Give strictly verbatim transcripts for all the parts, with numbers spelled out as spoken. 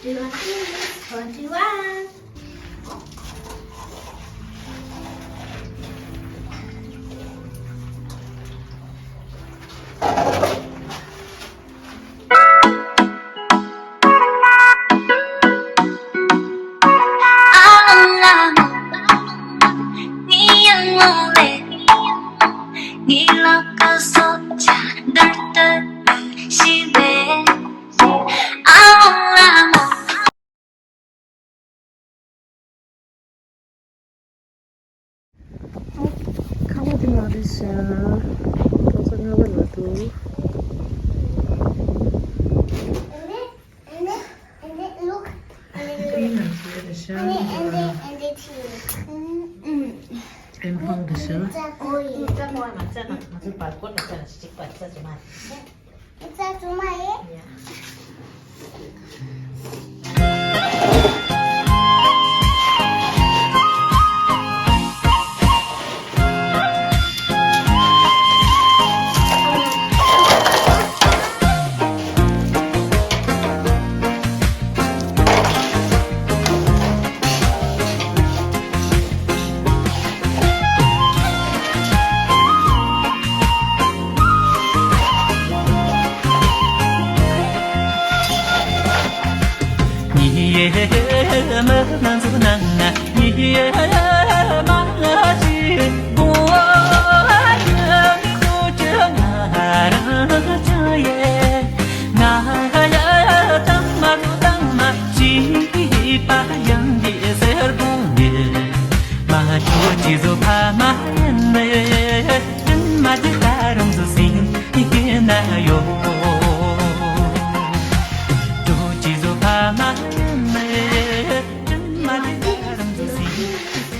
Twenty-one. ཁ་བ་དེ་མ་རེད་ཤག་ཏོག་ཙམ་སྔ་བ་ལ་འདུག And then, and then, and then look. And then look. Green and red is And then, and then, and then tea. Mm-mm. And hung the show. Oh, yeah.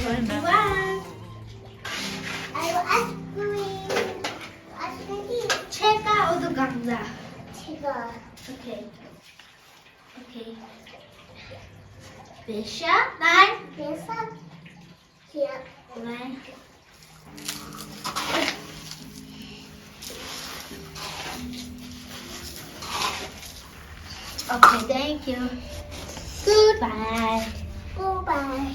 Twenty-one. I will ice cream. Ice cream. Check out the Gamza. Check out. Okay. Okay. Bisha, bye. Bisha. Yeah. Bye. Okay, thank you. Goodbye. Goodbye.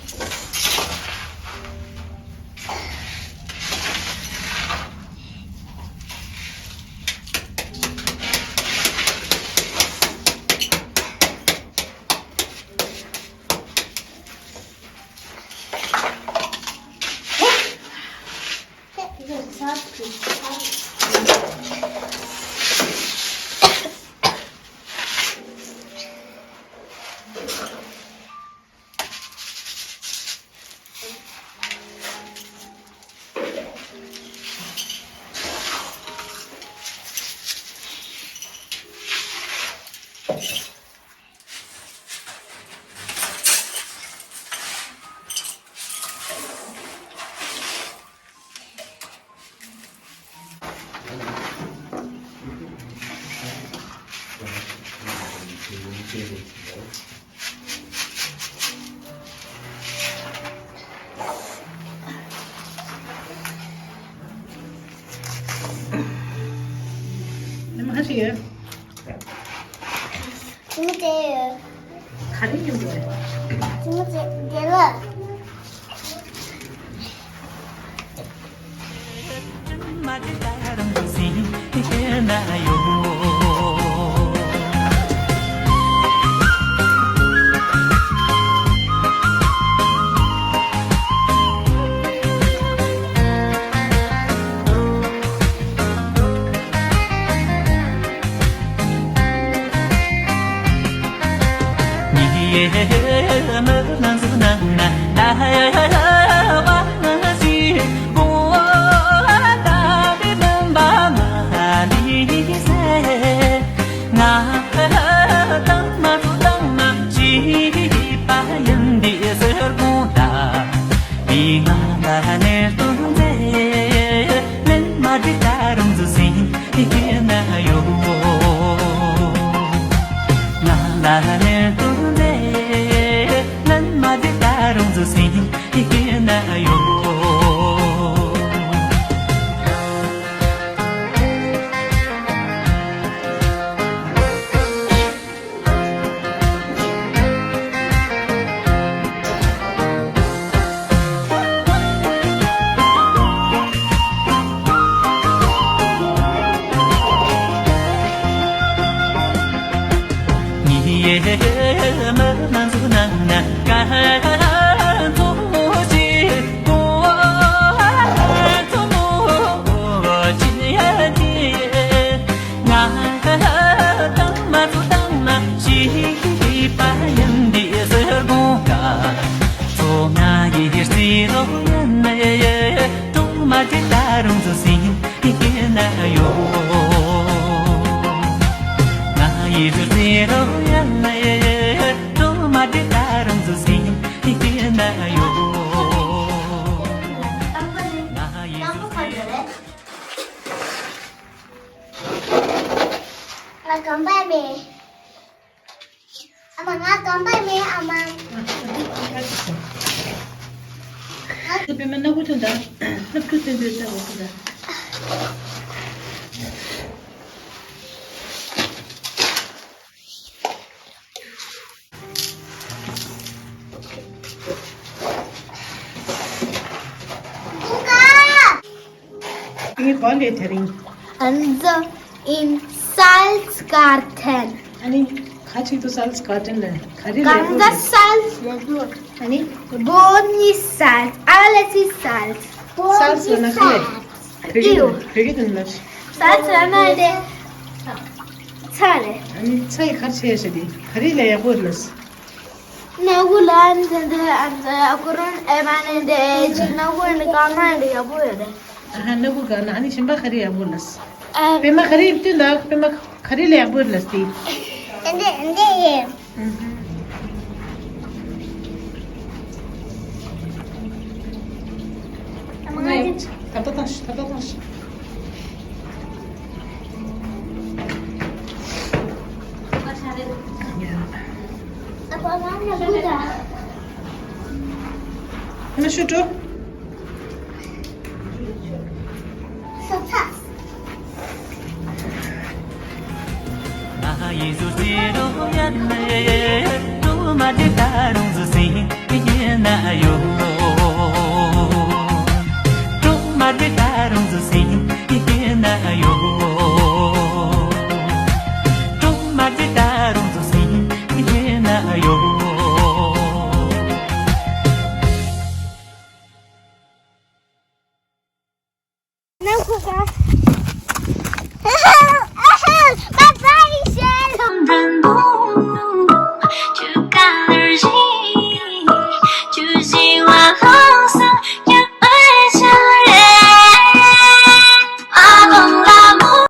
ནི་མ་ཞིག་ཡོད། ཅི་མི་བྱེད་ཡོད། ག་རེ་ཡིན་དགོས། ཅི་མི་བྱེད་དེ་ལ། ང་གོམ་པ་མེད། ཨ་མ། ང་གོམ་པ་མེད། ཨ་མ། ང་པད་མ་སྣ་དགུ་ཐོན་ད། སྣབས་ཁྲུ་ཐོན་པའི་ལྟ་བ་ཐོན་ད། ངའི་གོ་ལེ་དེ་རིང་། And the in Salz Garten. ཨ་ནི་ཁ་ཅིག་ཏུ་Salz Garten ལ་ག་རེ་ལ་གང་ག་Salz ལ་དུ། ཨ་ནི་Boden ist Salz, alles ist Salz. Salz ལ་ན་ག་རེ། བོད་སྐད་དུ་བོད་སྐད་དུ་ན། Salz ལ་ན་དེ་ཚྭ་རེད། ཨ་ནི་ཚྭ་ཡི་ག་རེ་བྱས་ཤག་དེ་ག་རེ་ལ་ཡག་པོ་རེད་ལ། སྣ་དགུ་ལ་འདི་འདི་ཨ་ཨ་ཁུ་རོན་ཨེ་མ་ནི་འདི་ཅི་སྣ་དགུ་ནི་གང་ན་འདི་ཡག་པོ་ཡོད་རེད། ཨ་ཧ། སྣ་དགུ་ག་ན་ཨ་ནི་གཞན་པ་ག་རེ་ཡག་པོ་ལ། ཨ། པད་མ་ག་རེ་བཏུན་ད། པད་མ་ག་རེ་ལ་ཡག་པོ་ལ་སྟེ། འདི་འདི་ཡིན། ཨ་མ་ང་ཅི། ད་ལྟ་བཏང་ཤི། ད་ལྟ་བཏང་ཤི། ཨ་མ་ཤུ་ཏོ།